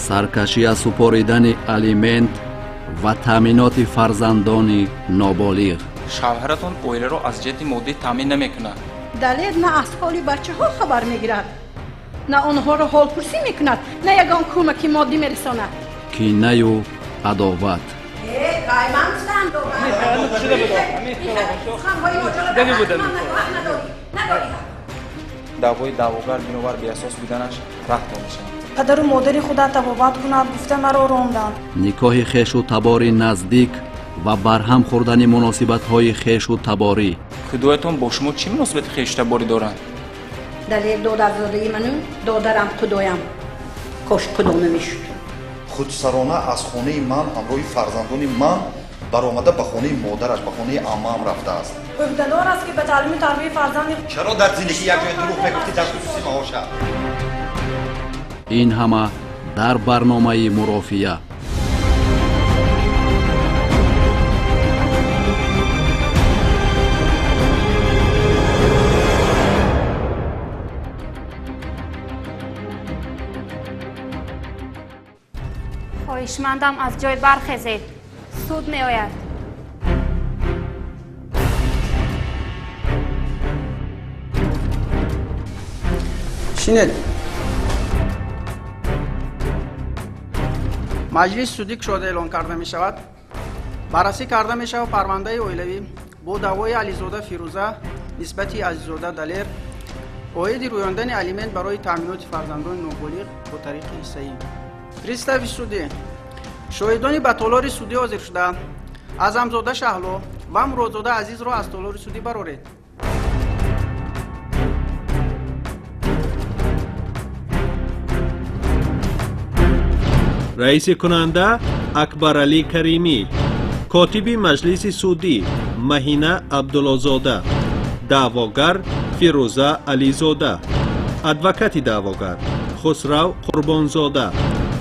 Саркашӣ аз супоридани алимент ва таъминоти фарзандони ноболиғ. Шавҳаратон оиларо аз ҷиҳати моддӣ таъмин намекунад. Далер на аз ҳоли бачаҳо хабар мегирад, на онҳоро ҳолпурсӣ мекунад, на ягон кӯмаки моддӣ мерасонад. Кинаю адоват. Даъвои даъвогар бинобар беасос буданаш раҳ дода шавад. Падару модари худа табобат кунад, гуфта маро ронданд. Никоҳи хешу табори наздик ва барҳам хӯрдани муносибатҳои хешу таборӣ. Худоятон бо шумо чӣ муносибати хешу таборӣ доранд? Далер додарзодаи ману додарам худоям. Кош худо намешуд. Худсарона аз хонаи ман ҳамроҳи фарзандони ман баромада ба хонаи модараш, ба хонаи аммаам рафтааст. Ӯҳдадор аст ки ба таълиму тарбияи фарзанди чаро дар зиндагӣ як ҷоя дурӯғ мегуфтӣ дар хусуси маоша? Ин ҳама дар барномаи мурофиа. Хоҳишмандам аз ҷой бархезед. Суд меояд. Шинед. Маҷлис судӣ кушода эълон карда мешавад. Баррасӣ карда мешавад парвандаи оилавӣ бо даъвои Ализода Фирӯза нисбати Азиззода Далер оиди рӯёндани алимент барои таъминоти фарзандони ноболиғ бо тариқи ҳиссаӣ. Пристави судӣ шоҳидони ба толори судӣ ҳозир шуда Аъзамзода Шаҳло ва Муродзода Азизро аз толори судӣ бароред. Раиси кунанда Акбаралӣ Каримӣ, котиби маҷлиси судӣ Маҳина Абдуллозода, даъвогар Фирӯза Ализода, адвокати даъвогар Хусрав Қурбонзода,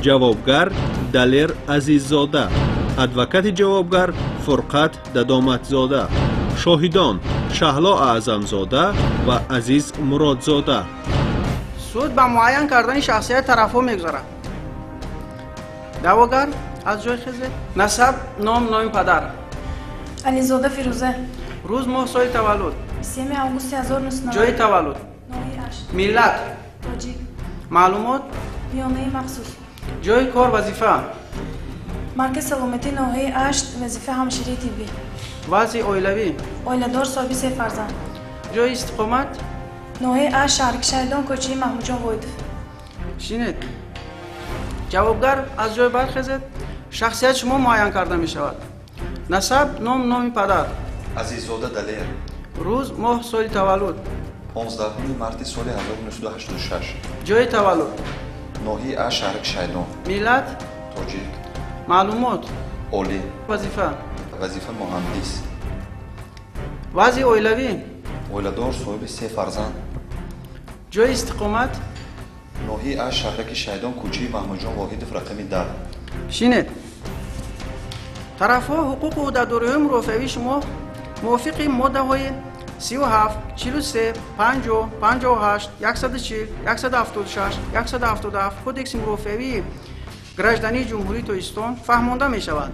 ҷавобгар Далер Азиззода, адвокати ҷавобгар Фурқат Дадоматзода, шоҳидон Шаҳло Аъзамзода ва Азиз Муродзода. Суд ба муайян кардани шахсияти тарафҳо мегузарад. Даъвогар аз ҷой хезед. Насаб, ном, номи падар. Ализода Фирӯза. Рӯз, моҳ, соли таваллуд. 3 августи 1990. Ҷои таваллуд. Ноҳияи Ашт. Миллат. Тоҷик. Маълумот. Миёнаи махсус. Ҷои кор, вазифа. Маркази саломатии ноҳияи Ашт, вазифа ҳамширии тиббӣ. Вазъи оилавӣ. Оиладор, соҳиби се фарзанд. Ҷои истиқомат. Ноҳияи Ашт, шаҳраки Шаҳидон, кӯчаи Маҳмудҷон Воҳидов. Шинед. Ҷавобгар аз ҷой бархезед. Шахсияти шумо муайян карда мешавад. Насаб, ном, номи падар. Азиззода Далер. Рӯз, моҳ, соли таваллуд. 15 марти соли 1986. Ҷои таваллуд. Ноҳияи Ашт, шаҳраки Шайдон. Миллат. Тоҷик. Маълумот. Олӣ. Вазифа. Вазифа муҳандис. Вазъи оилавӣ. Оиладор, соҳиби се фарзанд. Ҷои истиқомат. Ноҳияи Ашт, шаҳраки Шайдон, кӯчаи Маҳмудҷон Воҳидов, рақами 10. Шинед. Тарафҳо ҳуқуқу ӯҳдадориҳои мурофиавии шумо мувофиқи моддаҳои 37, 43, 50, 58, 140, 176, 177 Кодекси мурофиавии граждании Ҷумҳурии Тоҷикистон фаҳмонда мешавад.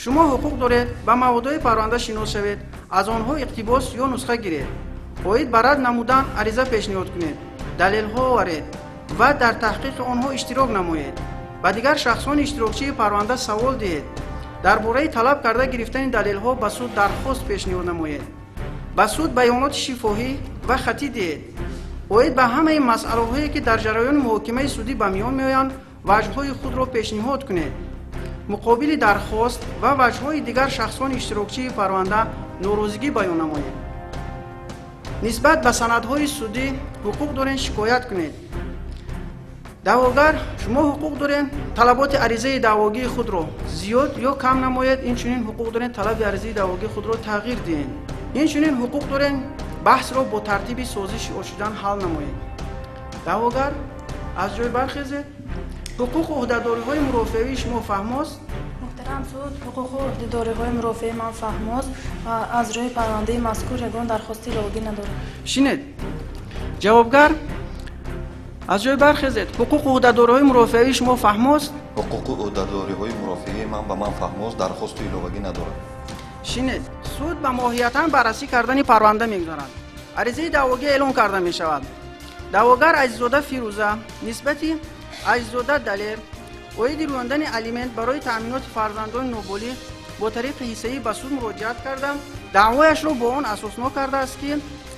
Шумо ҳуқуқ доред ба маводҳои парванда шинос шавед, аз онҳо иқтибос ё нусха гиред, оид ба рад намудан ариза пешниҳод кунед, далелҳо оваред ва дар таҳқиқи онҳо иштирок намоед. Ба дигар шахсони иштирокчии парванда савол диҳед. Дар бораи талаб карда гирифтани далелҳо ба суд дархост пешниҳод намоед. Ба суд баёноти шифоҳӣ ва хатӣ диҳед. Оид ба ҳамаи масъалаҳое, ки дар ҷараёни муҳокимаи судӣ ба миён меоянд, ваҷҳҳои худро пешниҳод кунед. Муқобили дархост ва ваҷҳҳои дигар шахсони иштирокчии парванда норозигӣ баён намоед. Нисбат ба санадҳои судӣ ҳуқуқ доред шикоят кунед. Даъвогар, шумо ҳуқуқ доред талаботи аризаи даъвогии худро зиёд ё кам намоед, инчунин ҳуқуқ доред талаби аризаи даъвогии худро тағйир диҳед. Инчунин ҳуқуқ доред баҳсро бо тартиби созиш шудан ҳал намоед. Даъвогар, аз ҷой бархезед. Ҳуқуқу ӯҳдадориҳои мурофиавии шумо фаҳмост? Муҳтарам суд, ҳуқуқу ӯҳдадориҳои мурофиаи ман фаҳмост ва аз рӯи парвандаи мазкур ягон дархости иловагӣ надорам. Шинед. Ҷавобгар, аз ҷой бархезед. Ҳуқуқу ӯҳдадориҳои мурофиавии шумо фаҳмост? Ҳуқуқу ӯҳдадориҳои мурофиаи ман ба ман фаҳмоз, дархосту иловагӣ надорам. Шинед. Суд ба моҳиятан баррасӣ кардани парванда мегузарад. Аризаи даъвогӣ эълон карда мешавад. Даъвогар Азиззода Фирӯза нисбати Азиззода Далер оиди рӯёндани алимент барои таъминоти фарзандони ноболиғ бо тариқи ҳиссаӣ ба суд муроҷиат карда, даъвояшро бо он асоснок кардааст, ки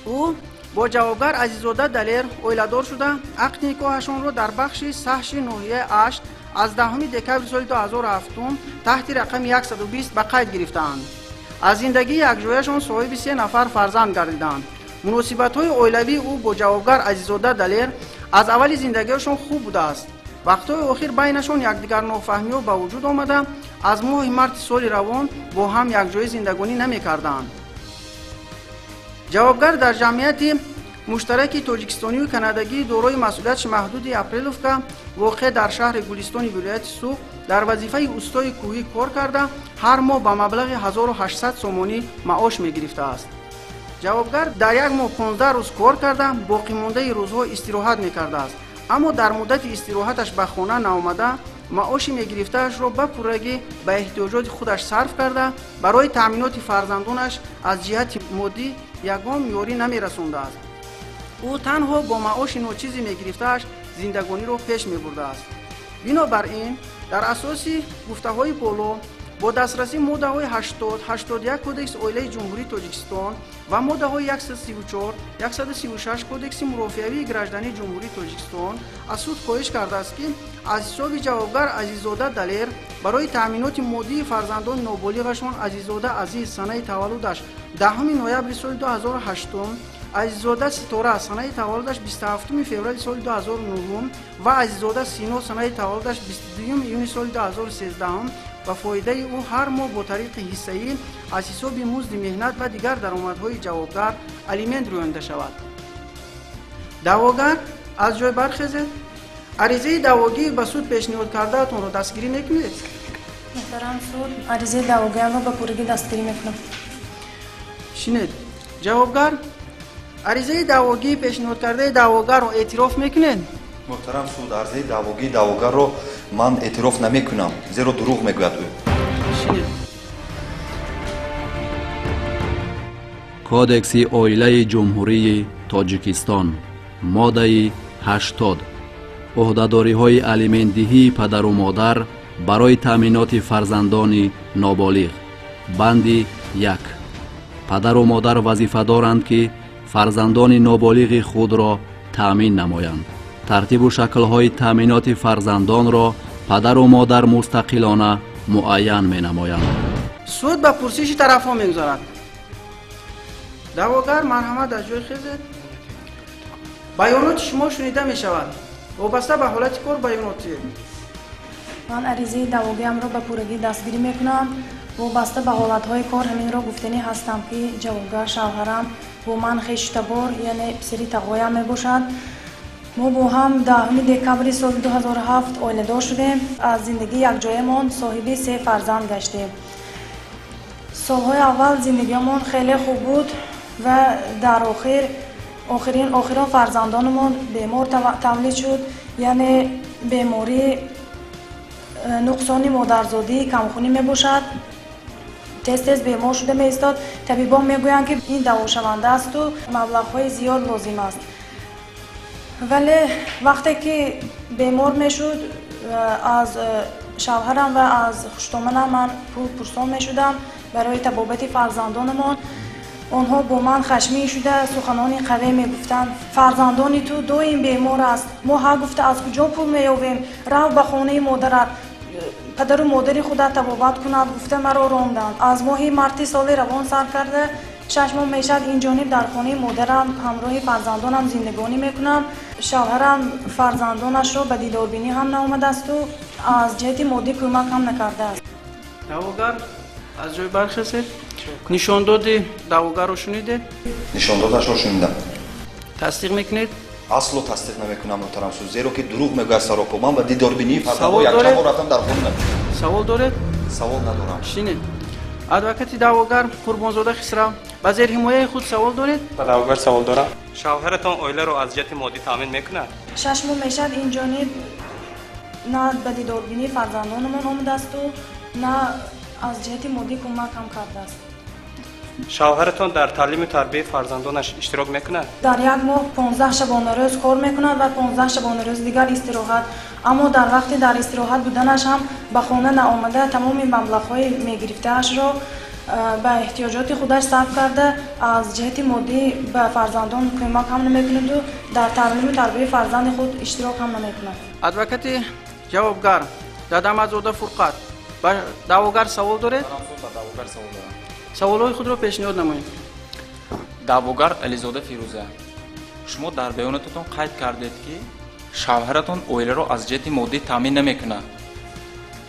ӯ бо ҷавобгар Азиззода Далер оиладор шуда, ақди никоҳашонро дар бахши саҳши ноҳияи Ашт аз 10 декабри соли 2007 таҳти рақами 120 ба қайд гирифтаанд. Аз зиндагии якҷояшон соҳиби 3 нафар фарзанд гардиданд. Муносибатҳои оилавии ӯ бо ҷавобгар Азиззода Далер аз аввали зиндагиашон хуб будааст. Вақтҳои охир байнашон якдигар нофаҳмиҳо ба вуҷуд омада, аз моҳи марти соли равон бо ҳам якҷоя зиндагонӣ намекарданд. Ҷавобгар дар ҷамъияти муштараки тоҷикистонию канадагии дорои масъулияти маҳдуди Апреловка, воқеъ дар шаҳри Гулистони вилояти Суғд, дар вазифаи устои кӯҳӣ кор карда, ҳар моҳ ба маблағи 1800 сомонӣ маош мегирифтааст. Ҷавобгар дар як моҳ 15 рӯз кор карда, боқимондаи рӯзҳо истироҳат мекардааст. Аммо дар муддати истироҳаташ ба хона наомада, маоши мегирифтаашро ба пуррагӣ ба эҳтиёҷоти худаш сарф карда, барои таъминоти фарзандонаш аз ҷиҳати моддӣ ягон ёрӣ намерасондааст. Ӯ танҳо бо маоши ночизе мегирифтааш зиндагониро пеш мебурдааст. Бинобар ин, дар асоси гуфтаҳои боло бо дастрасӣ моддаҳои 80, 81 Кодекси оилаи Ҷумҳурии Тоҷикистон ва моддаҳои 134, 136 Кодекси мурофиавии граждании Ҷумҳурии Тоҷикистон аз суд хоҳиш кардааст, ки аз ҳисоби ҷавобгар Азиззода Далер барои таъминоти моддии фарзандони ноболиғашон Азиззода Азиз, санаи таваллудаш 10 ноябри соли 2008, Азиззода Ситора, санаи таваллудаш 27 феврали соли 2009 ва Азиззода Сино, санаи таваллудаш 22 июни соли 2013 ба фоидаи ӯ ҳар моҳ бо тариқи ҳиссаӣ аз ҳисоби музди меҳнат ва дигар даромадҳои ҷавобгар алимент рӯёнда шавад. Даъвогар, аз ҷой бархезед. Аризаи даъвогӣ ба суд пешниҳод кардаатонро дастгирӣ мекунед? Муҳтарам суд, аризаи даъвогиамро ба пуррагӣ дастгирӣ мекунам. Шинед. Ҷавобгар, аризаи даъвогии пешниҳод кардаи даъвогарро эътироф мекунед? Муҳтарам суд, аризаи даъвогии даъвогарро ман эътироф намекунам, зеро дурӯғ мегӯяд ӯ. Шинед. Кодекси оилаи Ҷумҳурии Тоҷикистон, моддаи 80, ӯҳдадориҳои алиментдиҳии падару модар барои таъминоти фарзандони ноболиғ. Банди 1. Падару модар вазифа доранд, ки фарзандони ноболиғи худро таъмин намоянд. Тартибу шаклҳои таъминоти фарзандонро падару модар мустақилона муайян менамоянд. Суд ба пурсиши тарафҳо мегузарад. Даъвогар, марҳамат, аз ҷой хезед. Баёноти шумо шунида мешавад. Вобаста ба ҳолати кор баёнот диҳед. Ман аризаи даъвогиамро ба пуррагӣ дастгирӣ мекунам. Вобаста ба ҳолатҳои кор ҳаминро гуфтанӣ ҳастам, ки ҷавобгар шавҳарам бо ман хештабор, яъне писари тағоям мебошад. Мо бо ҳам 10 декабри соли 2007 оиладор шудем. Аз зиндагии якҷоямон соҳиби 3 фарзанд гаштем. Солҳои аввал зиндагиамон хеле хуб буд ва дар охирон фарзандонамон бемор тавлид шуд, яъне беморӣ нуқсони модарзодӣ, камхунӣ мебошад. Тез-тез бемор шуда меистод. Табибон мегӯянд, ки ин давошаванда асту маблағҳои зиёд лозим аст. Вале вақте ки бемор мешуд, аз шавҳарам ва аз хуштоманам ман пул пурсон мешудам барои табобати фарзандонамон. Онҳо бо ман хашмин шуда суханони қавӣ мегуфтанд: фарзандони ту доим бемор аст, мо ҳар гуфта аз куҷо пул меёбем, рав ба хонаи модарат, падару модари худат табобат кунад, гуфта маро ронданд. Аз моҳи марти соли равон сар карда 6 моҳ мешавад ин ҷониб дар хонаи модарам ҳамроҳи фарзандонам зиндагонӣ мекунам. Шавҳарам фарзандонашро ба дидорбинӣ ҳам наомадаасту аз ҷиҳати моддӣ кӯмак ҳам накардааст. Даъвогар, аз ҷой бархезед. Нишондоди даъвогарро шунидед? Нишондодашро шунидам. Тасдиқ мекунед? Асло тасдиқ намекунам, муҳтарам суд, зеро ки дурӯғ мегӯяд саропо. Ман ба дидорбинии фарзандҳо якчанд бор рафтам, дар хона набудам. Савол доред? Савол надорам. Шинед. Адвокати даъвогар Қурбонзода Хисрав, ба зерҳимояи худ савол доред? Ба даъвогар савол дорам. Шавҳаратон оиларо аз ҷиҳати моддӣ таъмин мекунад? 6 моҳ мешавад ин ҷониб На ба дидорбинии фарзандонамон омадаасту, на аз ҷиҳати моддӣ кӯмак ҳам кардааст. Шавҳаратон дар таълиму тарбияи фарзандонаш иштирок мекунад? Дар як моҳ 15 шабонарӯз кор мекунад ва 15 шабонарӯзи дигар истироҳат. Аммо дар вақти дар истироҳат буданаш ҳам ба хона наомада, тамоми маблағҳои мегирифтаашро ба эҳтиёҷоти худаш сарф карда, аз ҷиҳати моддӣ ба фарзандон кӯмак ҳам намекунаду дар таълиму тарбияи фарзанди худ иштирок ҳам намекунад. Адвокати ҷавобгар Дадамазода Фурқат, ба даъвогар савол доред? Ба даъвогар савол дорам. Саволҳои худро пешниҳод намоед. Даъвогар Ализода Фирӯза, шумо дар баёнотатон қайд кардед, ки шавҳаратон оиларо аз ҷиҳати моддӣ таъмин намекунад.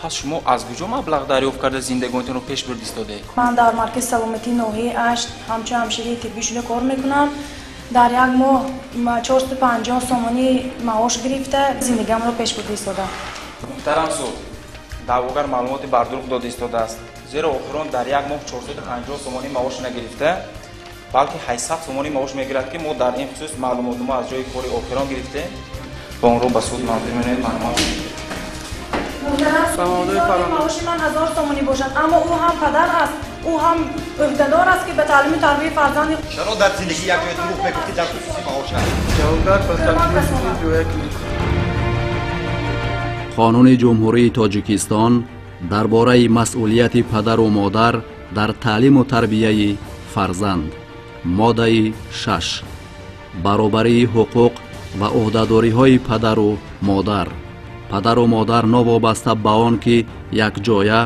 Пас шумо аз куҷо маблағ дарёфт карда, зиндагонитонро пеш бурд истодед? Ман дар маркази саломатии ноҳияи Ашт ҳамчун ҳамширии тиббӣ шуда кор мекунам. Дар як моҳ 450 сомонӣ маош гирифта, зиндагиамро пеш бурда истодам. Муҳтарам суд, даъвогар маълумоти бардурӯғ дода истодааст, зеро охирон дар як моҳ 450 сомонӣ маош нагирифта, балки 800 сомонӣ маош мегирад, ки мо дар ин хусус маълумотнома аз ҷои кори охирон гирифтем ва онро ба суд манзур менамоем. Маълумот. Муҳтарам, маоши ман 1000 сомонӣ бошад, аммо ӯ ҳам падар аст, ӯ ҳам ӯҳдадор аст, ки ба таълиму тарбияи фарзанди Чаро дар зиндагӣ як ҷоя дурӯғ мегуфтӣ дар хусуси маоша? Ҷавобгар ба тартиби риоя кунед. Қонуни Ҷумҳурии Тоҷикистон дар бораи масъулияти падару модар дар таълиму тарбияи фарзанд, моддаи 6, баробарии ҳуқуқ ва ӯҳдадориҳои падару модар. Падару модар новобаста ба он ки якҷоя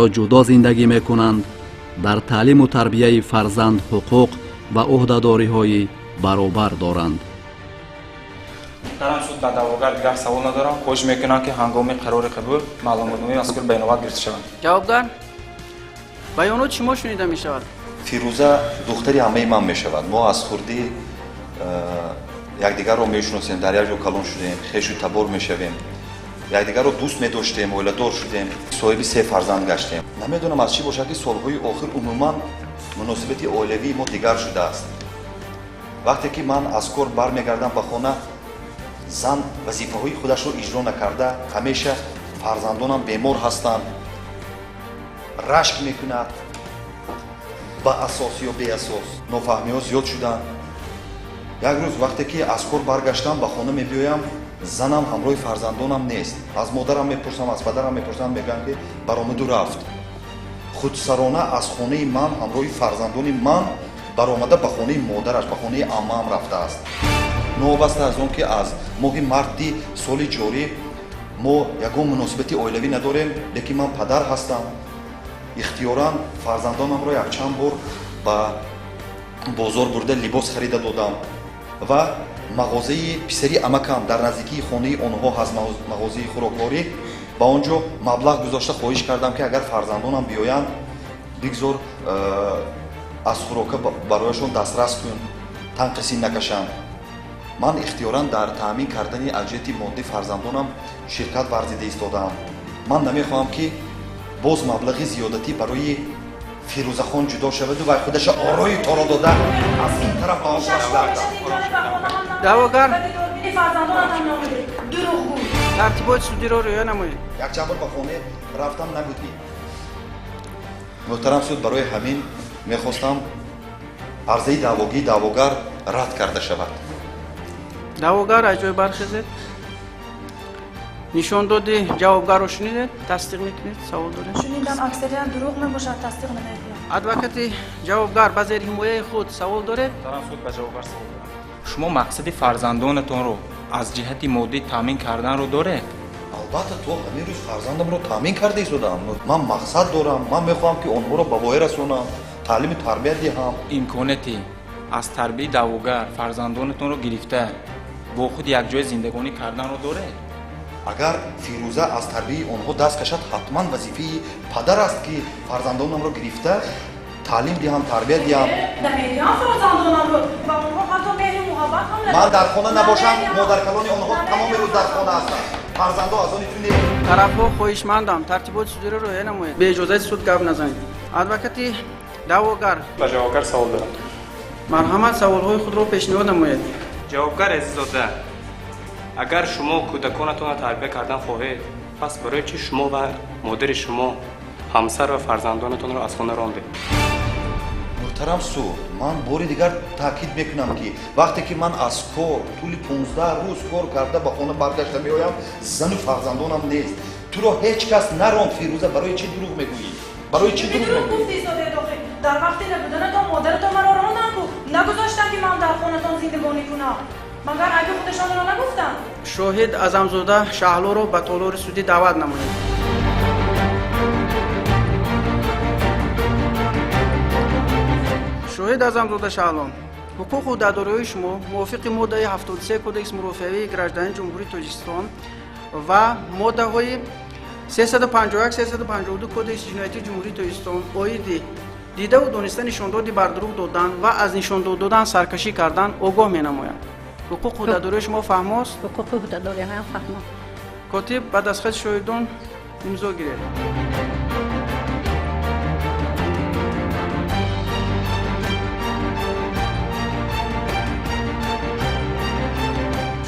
ё ҷудо зиндагӣ мекунанд, дар таълиму тарбияи фарзанд ҳуқуқ ва ӯҳдадориҳои баробар доранд. Муҳтарам суд, ба даъвогар дигар савол надорам. Хоҳиш мекунам, ки ҳангоми қарори қабул маълумотномаи мазкур ба инобат гирифта шавад. Ҷавобгар, баёноти шумо шунида мешавад. Фирӯза духтари аммаи ман мешавад. Мо аз хурдӣ якдигарро мешиносем, дар як ҷо калон шудем, хешу табор мешавем, якдигарро дӯст медоштем, оиладор шудем, соҳиби се фарзанд гаштем. Намедонам, аз чӣ бошад, ки солҳои охир умуман муносибати оилавии мо дигар шудааст. Вақте ки ман аз кор бармегардам ба хона, зан вазифаҳои худашро иҷро накарда, ҳамеша фарзандонам бемор ҳастанд, рашк мекунад, ба асос ё беасос. Нофаҳмиҳо зиёд шуданд. Як рӯз, вақте ки аз кор баргаштам, ба хона мебиёям, занам ҳамроҳи фарзандонам нест. Аз модарам мепурсам, аз падарам мепурсам, мегӯям, ки баромаду рафт. Худсарона аз хонаи ман ҳамроҳи фарзандони ман баромада, ба хонаи модараш, ба хонаи аммаам рафтааст. Новобаста аз он ки аз моҳи марти соли ҷорӣ мо ягон муносибати оилавӣ надорем, лекин ман падар ҳастам. Ихтиёран фарзандонамро якчанд бор ба бозор бурда, либос харида додам ва мағозаи писари амакам дар наздикии хонаи онҳо ҳаст, мағозаи хӯрокворӣ, ба он ҷо маблағ гузошта, хоҳиш кардам, ки агар фарзандонам биёянд, бигзор аз хӯрока барояшон дастрас кун, танқисӣ накашанд. Ман ихтиёран дар таъмин кардани аз ҷиҳати моддӣ фарзандонам ширкат варзида истодаам. Ман намехоҳам, ки боз маблағи зиёдатӣ барои Фирӯзахон ҷудо шаваду вай худаша орои торо дода, аз ин тараф ба он тараф гардад. Даъвогар, тартиботи судиро риоя намоед. Якчанд бор ба хона рафтам, набудӣ. Муҳтарам суд, барои ҳамин мехостам арзаи даъвогии даъвогар рад карда шавад. Даъвогар, аз ҷой бархезед. Нишондоди ҷавобгарро шунидед, тасдиқ мекунед? Савол доред? Шунидам, аксарият дурӯғ мебошад, тасдиқ намекунам. Адвокати ҷавобгар, ба зери ҳимояи худ савол доред? Муҳтарам суд, ба ҷавобгар савол дорам. Шумо мақсади фарзандонатонро аз ҷиҳати моддӣ таъмин карданро доред? Албатта, то ҳамин рӯз фарзандамро таъмин карда истодаам. Ман мақсад дорам, ман мехоҳам, ки онҳоро ба воя расонам, таълиму тарбия диҳам. Имконияти аз тарбияи даъвогар фарзандонатонро гирифта, бо худ якҷоя зиндагонӣ карданро доред? Агар Фирӯза аз тарбияи онҳо даст кашад, ҳатман вазифаи падар аст, ки фарзандонамро гирифта, таълим диҳам, тарбия диҳам. Намедиҳам фарзандонамро ба онҳо, ҳатто меҳру муҳаббат ҳам. Ман дар хона набошам, модаркалони онҳо тамоми рӯз дар хона ҳастанд. Фарзандо аз они ту не. Тарафҳо, хоҳишмандам, тартиботи судиро риоя намоед, бе иҷозати суд гап назанед. Адвокати даъвогар. Ба ҷавобгар савол дорам. Марҳамат, саволҳои худро пешниҳод намоед. Ҷавобгар Азиззода. Агар шумо кӯдаконатонро тарбия кардан хоҳед, пас барои чӣ шумо ва модари шумо ҳамсар ва фарзандонатонро аз хона рондед? Муҳтарам суд, ман бори дигар таъкид мекунам, ки вақте ки ман аз кор тӯли 15 рӯз кор карда ба хона баргашта меоям, зану фарзандонам нест. Туро ҳеҷ кас наронд, Фирӯза, барои чӣ дурӯғ мегӯӣ? Барои чӣ дурӯғ мегӯӣ? Дар вақти набуданатон модаратон маро ронданд ку, нагузоштанд, ки ман дар хонатон зиндагонӣ кунам. Магар айби худашонро нагуфтанд? Шоҳид Аъзамзода Шаҳлоро ба толори судӣ даъват намоед. Шоҳид Аъзамзода Шаҳло, ҳуқуқу ӯҳдадориҳои шумо мувофиқи моддаи 73 Кодекси мурофиавии граждании Ҷумҳурии Тоҷикистон ва моддаҳои 351, 352 Кодекси ҷиноятии Ҷумҳурии Тоҷикистон оиди дидаву дониста нишондоди бардурӯғ додан ва аз нишондод додан саркашӣ кардан огоҳ менамояд. Ҳуқуқу ӯҳдадориҳои шумо фаҳмост? Ҳуқуқу ӯҳдадориҳоям фаҳмо. Котиб, ба дастхати шоҳидон имзо гиред.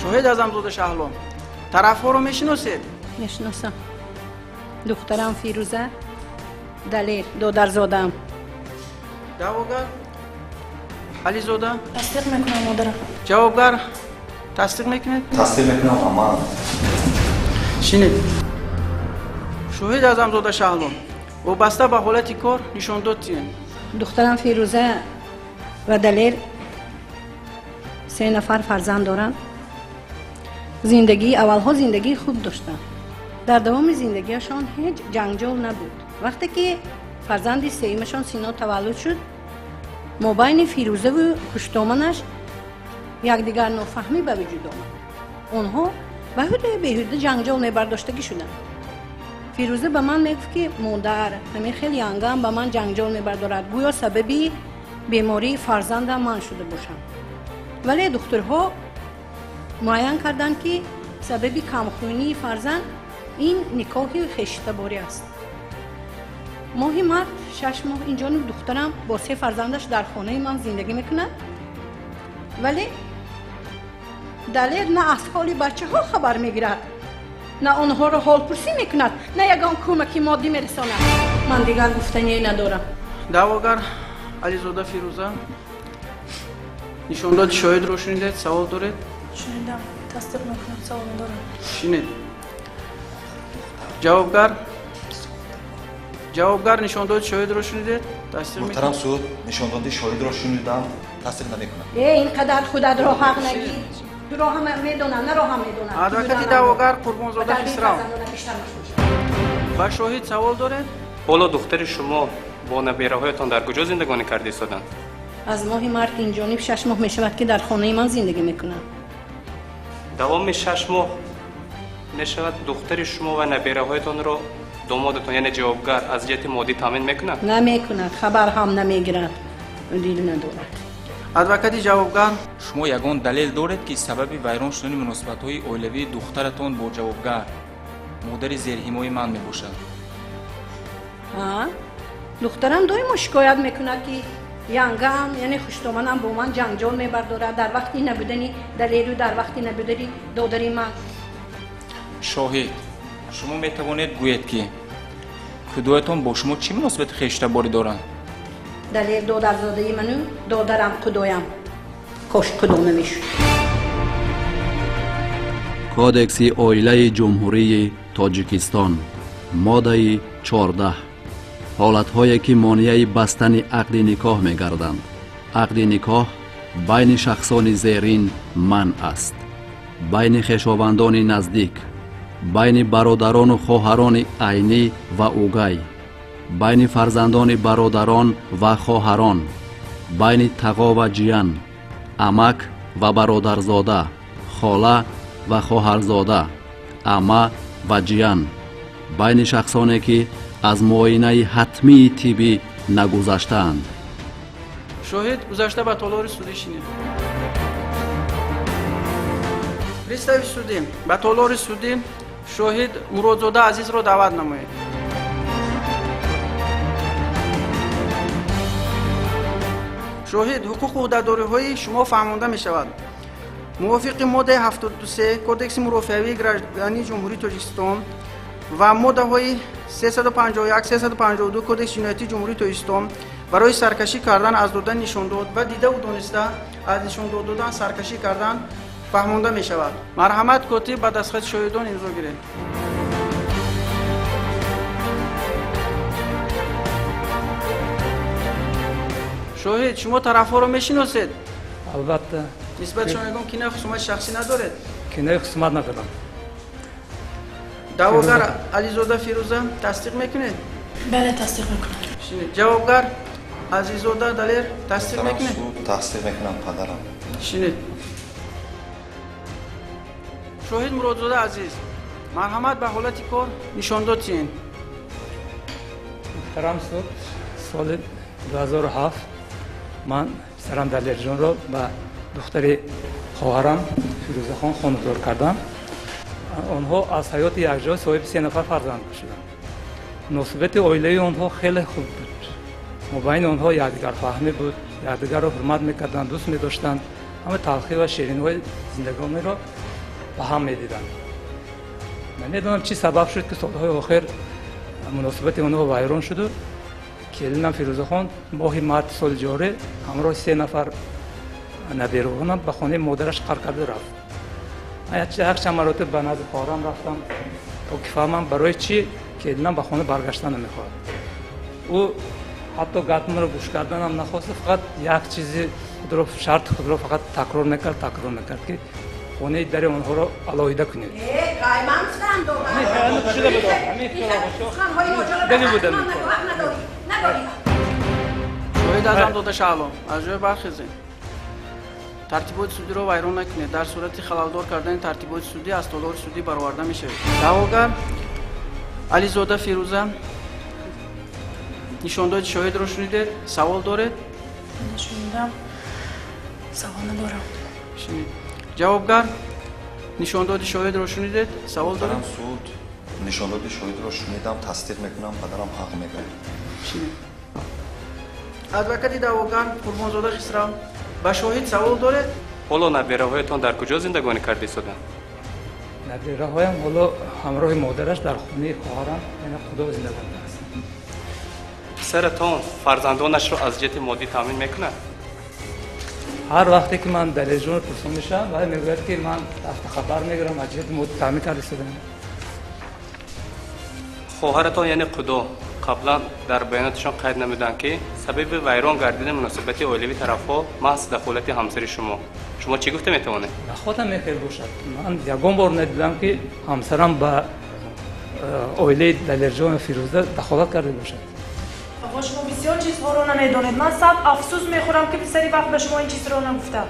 Шоҳид Аъзамзода Шаҳло, тарафҳоро мешиносед? Мешиносам. Духтарам Фирӯза, Далер додарзодаам. Даъвогар Ализода? Тасдиқ мекунам, модарам. Ҷавобгар, тасдиқ мекунед? Тасдиқ мекунам, аман. Шинед. Шоҳид Аъзамзода Шаҳло, вобаста ба ҳолати кор нишондод диҳед. Духтарам Фирӯза ва Далер 3 нафар фарзанд доранд. Зиндагии аввалҳо зиндагии хуб доштанд. Дар давоми зиндагиашон ҳеҷ ҷанҷол набуд. Вақте ки фарзанди сеюмашон Сино таваллуд шуд, мобайни Фирӯзаву хуштоманаш якдигар нофаҳмӣ ба вуҷуд омад. Онҳо ба ҳудаи беҳуда ҷанҷол мебардоштагӣ шуданд. Фирӯза ба ман мегуфт, ки модар, ҳамин хел янгам ба ман ҷанҷол мебардорад, гӯё сабаби бемории фарзандам ман шуда бошам. Вале духтурҳо муайян карданд, ки сабаби камхунии фарзанд ин никоҳи хештаборӣ аст. Моҳи март 6 моҳ инҷониб духтарам бо 3 фарзандаш дар хонаи ман зиндагӣ мекунад, вале Далер на аз ҳоли бачаҳо хабар мегирад, на онҳоро ҳолпурсӣ мекунад, на ягон кӯмаки моддӣ мерасонад. Ман дигар гуфтание надорам. Даъвогар Ализода Фирӯза, нишондоди шоҳидро шунидед, савол доред? Шунидам, тасдиқ мекунам, савол дорам. Шинед. Ҷавобгар, ҷавобгар, нишондоди шоҳидро шунидед? Тасдиқ? Муҳтарам суд, нишондоди шоҳидро шунидам, тасдиқ намекунам. Э, ин қадар худатро ҳақ нагир. Туро ҳама медонам, наро ҳам медонам. Адвокати даъвогар Қурбонзода Хисрав, ба шоҳид савол доред? Ҳоло духтари шумо бо набераҳоятон дар куҷо зиндагонӣ карда истоданд? Аз моҳи март инҷониб 6 моҳ мешавад, ки дар хонаи ман зиндагӣ мекунанд. Давоми 6 моҳ мешавад, духтари шумо ва набераҳоятонро домодатон, яъне ҷавобгар, аз ҷиҳати моддӣ таъмин мекунад? Намекунад, хабар ҳам намегирад, дил надорад. Адвокати ҷавобгар, шумо ягон далел доред, ки сабаби вайрон шудани муносибатҳои оилавии духтаратон бо ҷавобгар модари зерҳимои ман мебошад? Ҳа, духтарам доимо шикоят мекунад, ки янгам, яъне хуштоманам, бо ман ҷанҷол мебардорад дар вақти набудани Далеру дар вақти набудани додари ман. Шоҳид, шумо метавонед гӯед, ки худоятон бо шумо чӣ муносибати хештаборӣ доранд? Далер додарзодаи ману додарам худоям. Кош худо намешуд. Кодекси оилаи Ҷумҳурии Тоҷикистон, моддаи 14. Ҳолатҳое, ки монеаи бастани ақди никоҳ мегарданд. Ақди никоҳ байни шахсони зерин манъ аст: байни хешовандони наздик, байни бародарону хоҳарони айнӣ ва угай, байни фарзандони бародарон ва хоҳарон, байни тағо ва ҷиян, амак ва бародарзода, хола ва хоҳарзода, ама ва ҷиян, байни шахсоне, ки аз муоинаи ҳатмии тиббӣ нагузаштаанд. Шоҳид, гузашта ба толори судӣ шинед. Пристави судӣ, ба толори судӣ шоҳид Муродзода Азизро даъват намоед. Шоҳид, ҳуқуқу ӯҳдадориҳои шумо фаҳмонда мешавад. Мувофиқи моддаи 73 Кодекси мурофиавии граждании Ҷумҳурии Тоҷикистон ва моддаҳои 351, 352 Кодекси ҷиноятии Ҷумҳурии Тоҷикистон барои саркашӣ кардан аз додани нишондод ва дидаву дониста аз нишондод додан саркашӣ кардан фаҳмонда мешавад. Марҳамат, котиб, ба дастхати шоҳидон имзо гиред. Шоҳид, шумо тарафҳоро мешиносед? Албатта. Нисбат шумо ягон кинаи хусумати шахсӣ надоред? Кинаи хусумат надорам. Даъвогар Ализода Фирӯза, тасдиқ мекунед? Бале, тасдиқ мекунам. Шинед. Ҷавобгар Азизода Далер, тасдиқ мекунед? Тасдиқ мекунам, падарам. Шинед. Шоҳид Муродзода Азиз, марҳамат, ба ҳолати кор нишондод тиҳед. Муҳтарам суд, соли 2007 ман писарам Далерҷонро ба духтари хоҳарам Фирӯзахон хонадор кардам. Онҳо аз ҳаёти якҷо соҳиби 3 нафар фарзанд шуданд. Муносибати оилаи онҳо хеле хуб буд. Мобайни онҳо якдигарфаҳмӣ буд, якдигарро ҳурмат мекарданд, дӯст медоштанд, ҳама талхӣ ва ширинҳои зиндагониро ба ҳам медиданд. Намедонам чӣ сабаб шуд, ки солҳои охир муносибати онҳо вайрон шуду келинам Фирӯзахон моҳи марти соли ҷорӣ ҳамроҳи 3 нафар набераонам ба хонаи модараш қар карда рафт. Ман якчанд маротиб ба назди хоҳарам рафтам, то ки фаҳмам барои чӣ келинам ба хона баргаштан намехоҳад. Ӯ ҳатто гапамро гӯш карданам нахост, фақат як чизи худро, шарти худро фақат такрор мекард, ки хонаи дари онҳоро алоҳида кунед. Шоҳид Азамзода Шаҳло, аз ҷой бархезед. Тартиботи судиро вайрон накунед. Дар сурати халалдор кардани тартиботи судӣ аз толори судӣ бароварда мешавед. Даъвогар Ализода Фирӯза, нишондоди шоҳидро шунидед? Савол доред? Шунидам, савол надорам. Шунид. Ҷавобгар, нишондоди шоҳидро шунидед? Савол доред? Суд, нишондоди шоҳидро шунидам, тасдиқ мекунам, падарам ҳақ мегӯяд. Шунид. Адвокати даъвогар Қурбонзода Хисрав, ба шоҳид савол доред? Ҳоло набераҳоятон дар куҷо зиндагонӣ карда истоданд? Набераҳоям ҳоло ҳамроҳи модараш дар хонаи хоҳарам, яъне Худо, зиндагонӣ аст. Писаратон фарзандонашро аз ҷиҳати моддӣ таъмин мекунад? Ҳар вақте ки ман Далерҷонро пурсон мешавам, вай мегӯяд, ки ман рафта хабар мегирам, аз ҷиҳати моддӣ таъмин карда истодам. Хоҳаратон, яъне Худо, қаблан дар баёноташон қайд намуданд, ки сабаби вайрон гардидани муносибати оилавии тарафҳо маҳз дахолати ҳамсари шумо. Шумо чӣ гуфта метавонед? Нахоҳам мехел бошад. Ман ягон бор надидам, ки ҳамсарам ба оилаи Далерҷон ва Фирӯза дахолат карда бошад. Оқо, шумо бисёр чизҳоро намедонед. Ман сад афсӯс мехӯрам, ки сари вақт ба шумо ин чизро нагуфтам.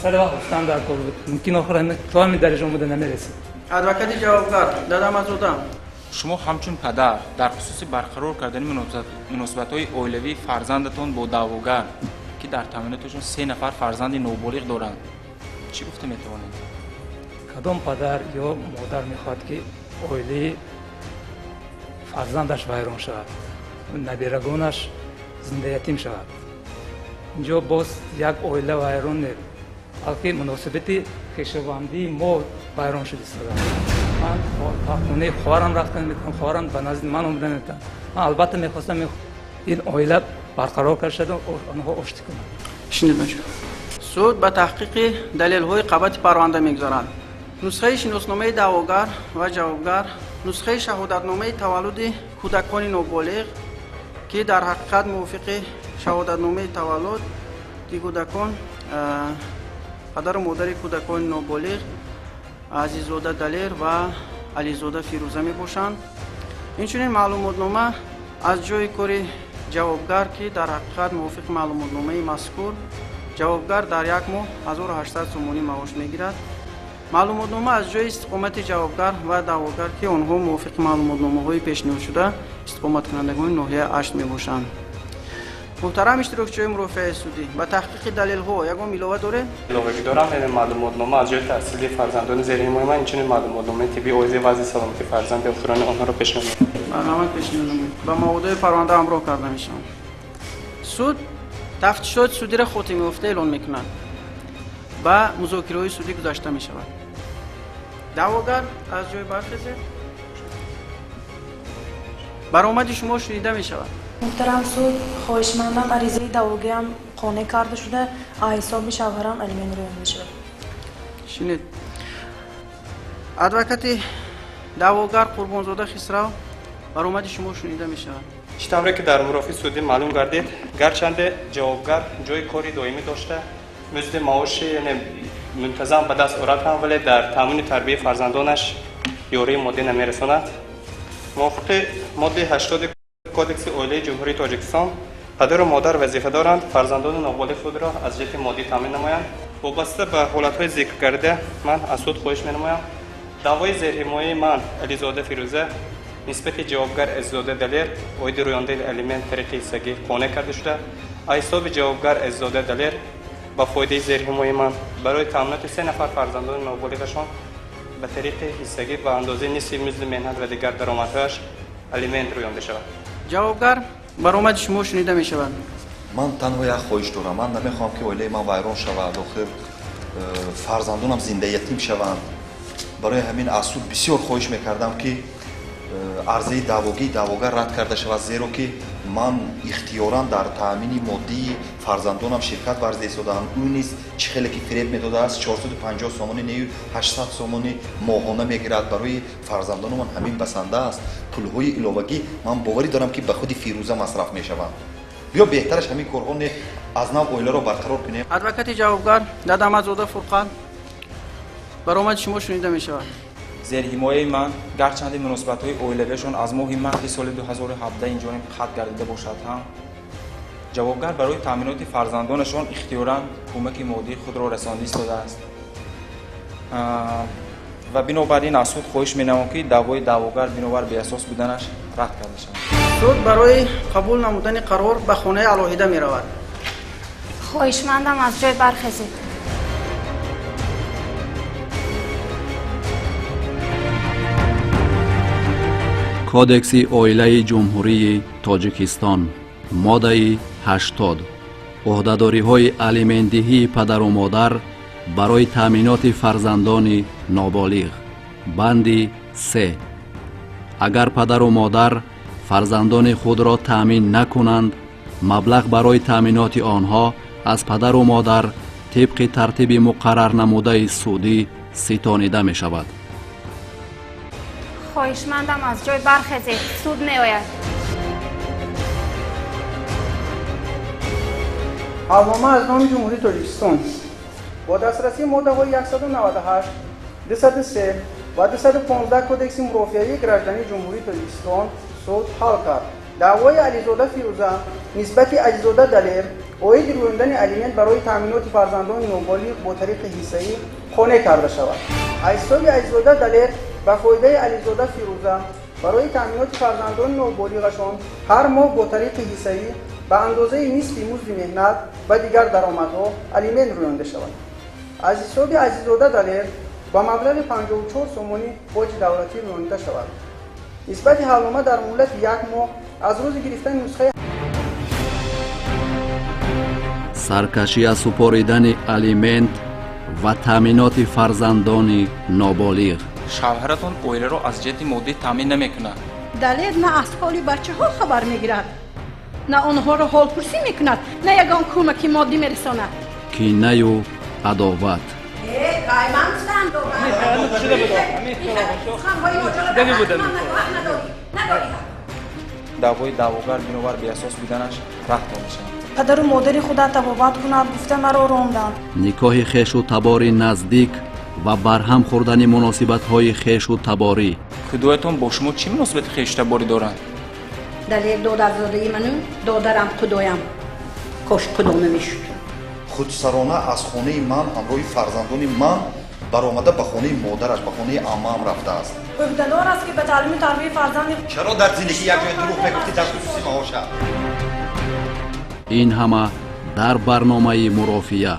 Сари вақт гуфтан дар кор буд. Мумкин охир то ҳамин дараҷа омада намерасид. Адвокати ҷавобгар Дадамазода, шумо ҳамчун падар дар хусуси барқарор кардани муносибатҳои оилавии фарзандатон бо даъвогар, ки дар таъминоташон 3 нафар фарзанди ноболиғ доранд, чӣ гуфта метавонед? Кадом падар ё модар мехоҳад, ки оилаи фарзандаш вайрон шавад, наберагонаш зиндаятим шавад? Инҷо боз як оила вайрон не, балки муносибати хешовандии мо вайрон шуда истодааст. Ман ба хонаи хоҳарам рафтан метавонам, хоҳарам ба назди ман омада метавонам. Ман албатта мехостам ин оила барқарор карда шавад, онҳо оштӣ кунанд. Шинед бача. Суд ба таҳқиқи далелҳои қабати парванда мегузарад. Нусхаи шиносномаи даъвогар ва ҷавобгар, нусхаи шаҳодатномаи таваллуди кӯдакони ноболиғ, ки дар ҳақиқат мувофиқи шаҳодатномаи таваллуди кӯдакон падару модари кӯдакони ноболиғ Азиззода Далер ва Ализода Фирӯза мебошанд. Инчунин маълумотнома аз ҷои кори ҷавобгар, ки дар ҳақиқат мувофиқи маълумотномаи мазкур ҷавобгар дар як моҳ 1800 сомонӣ маош мегирад. Маълумотнома аз ҷои истиқомати ҷавобгар ва даъвогар, ки онҳо мувофиқи маълумотномаҳои пешниҳодшуда истиқоматкунандагони ноҳияи Ашт мебошанд. Муҳтарам иштирокчиёни мурофиаи судӣ, ба таҳқиқи далелҳо ягон илова доред? Иловагӣ дорам, яъне маълумотнома аз ҷои таҳсили фарзандони зерҳимояи ман, инчунин маълумотномаи тиббии оиди вазъи саломатии фарзанди охирони онҳоро пешниҳод менамоям. Марҳамат, пешниҳод намоед. Ба маводҳои парванда ҳамроҳ карда мешаванд. Суд тафтишоти судиро хотимёфта эълон мекунад. ба музокираҳои судӣ гузашта мешавад. Даъвогар аз ҷой бархезед. Баромади шумо шунида мешавад. Муҳтарам суд, хоҳишмандам аризаи даъвогиам қонеъ карда шуда, аз ҳисоби шавҳарам алимент рӯёнда шавад. Шинед. Адвокати даъвогар Қурбонзода Хисрав, баромади шумо шунида мешавад. Чӣ тавре ки дар мурофиаи судӣ маълум гардид, гарчанде ҷавобгар ҷои кори доимӣ дошта, музди маоши яъне мунтазам ба даст орад ҳам, вале дар таъмини тарбияи фарзандонаш ёрии моддӣ намерасонад. Мувофиқи моддаи 80 Кодекси оилаи Ҷумҳурии Тоҷикистон, падару модар вазифа доранд фарзандони ноболиғ худро аз ҷиҳати моддӣ таъмин намоянд. Вобаста ба ҳолатҳои зикргардида, ман аз суд хоҳиш менамоям даъвои зерҳимояи ман Ализода Фирӯза нисбати ҷавобгар Азизода Далер оиди рӯёндаи алимент тариқи ҳиссагӣ қонеъ карда шуда, аз ҳисоби ҷавобгар Азизода Далер ба фоидаи зерҳимояи ман барои таъминоти 3 нафар фарзандони ноболиғашон ба тариқи ҳиссагӣ ба андозаи нисфи музди меҳнат ва дигар даромадҳояш алимент рӯёнда шавад. Ҷавобгар, баромади шумо шунида мешавад. Ман танҳо як хоҳиш дорам. Ман намехоҳам ки оилаи ман вайрон шавад, охир фарзандонам зиндаятим шаванд. Барои ҳамин аз суд бисёр хоҳиш мекардам ки арзаи даъвогии даъвогар рад карда шавад, зеро ки ман ихтиёран дар таъмини моддии фарзандонам ширкат варзида истодаам. Ӯ низ чӣ хеле ки фиреб медодааст, 450 сомонӣ нею 800 сомонӣ моҳона мегирад. Барои фарзандонамон ҳамин басанда аст. Пулҳои иловагӣ ман боварӣ дорам ки ба худи Фирӯза масраф мешаванд. Биё беҳтараш ҳамин корҳо не, аз нав оиларо барқарор кунем. Адвокати ҷавобгар Дадамадзода Фурқат, баромади шумо шунида мешавад. Зерҳимояи ман гарчанде муносибатҳои оилавиашон аз моҳи марти соли 2017 инҷониб қатъ гардида бошад ҳам, ҷавобгар барои таъминоти фарзандонашон ихтиёран кӯмаки моддии худро расонда истодааст ва бинобар ин аз суд хоҳиш менамоям ки даъвои даъвогар бинобар беасос буданаш рад карда шавад. Суд барои қабул намудани қарор ба хонаи алоҳида меравад. Хоҳишмандам аз ҷой бархезед. Кодекси оилаи Ҷумҳурии Тоҷикистон, моддаи 80, ӯҳдадориҳои алиментдиҳии падару модар барои таъминоти фарзандони ноболиғ. Банди 3. Агар падару модар фарзандони худро таъмин накунанд, маблағ барои таъминоти онҳо аз падару модар тибқи тартиби муқаррарнамудаи судӣ ситонида мешавад. Хоҳишмандам аз ҷой бархезед, суд меояд. Ҳалнома аз номи Ҷумҳурии Тоҷикистон бо дастрасии моддаҳои 198, 203 ва 215 Кодекси мурофиавии граждании Ҷумҳурии Тоҷикистон суд ҳал кард. Даъвои Ализода Фирӯза нисбати Азизода Далер оиди рӯёндани алимент барои таъминоти фарзандони ноболиғ бо тариқи ҳиссаӣ қонеъ карда шавад. Аз ҳисоби Азизода Далер ба фоидаи Ализода Фирӯза барои таъминоти фарзандони ноболиғашон ҳар моҳ бо тариқи ҳиссаӣ ба андозаи нисфи музди меҳнат ва дигар даромадҳо алимент рӯёнда шавад. Аз ҳисоби Азизода Далер ба маблағи 54 сомонӣ боҷи давлатӣ рӯёнида шавад. Нисбати ҳалнома дар муҳлати як моҳ аз рӯзи гирифтани нусхаи саркашӣ аз супоридани алимент ва таъминоти фарзандони ноболиғ. Шавҳаратон оиларо аз ҷиҳати моддӣ таъмин намекунад. Далер на аз ҳоли бачаҳо хабар мегирад, на онҳоро ҳолпурсӣ мекунад, на ягон кӯмаки моддӣ мерасонад. Кинаю адоват. Даъвои даъвогар бинобар беасос буданаш рад карда шавад. Падару модари худа табобат кунад гуфта маро ронданд. Никоҳи хешу табори наздик ва барҳам хӯрдани муносибатҳои хешу таборӣ. Худоятон бо шумо чӣ муносибати хешу таборӣ доранд? Далер додарзодаи ману додарам худоям. Кош худо намешуд. Худсарона аз хонаи ман ҳамроҳи фарзандони ман баромада ба хонаи модараш, ба хонаи аммаам рафтааст. Ӯҳдадор аст ки ба таълиму тарбияи фарзанди чаро дар зиндагӣ як ҷоя дурӯғ мегуфтӣ дар хусуси маоша? Ин ҳама дар барномаи мурофиа.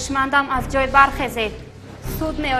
Хоҳишмандам, аз ҷой бархезед, суд меояд.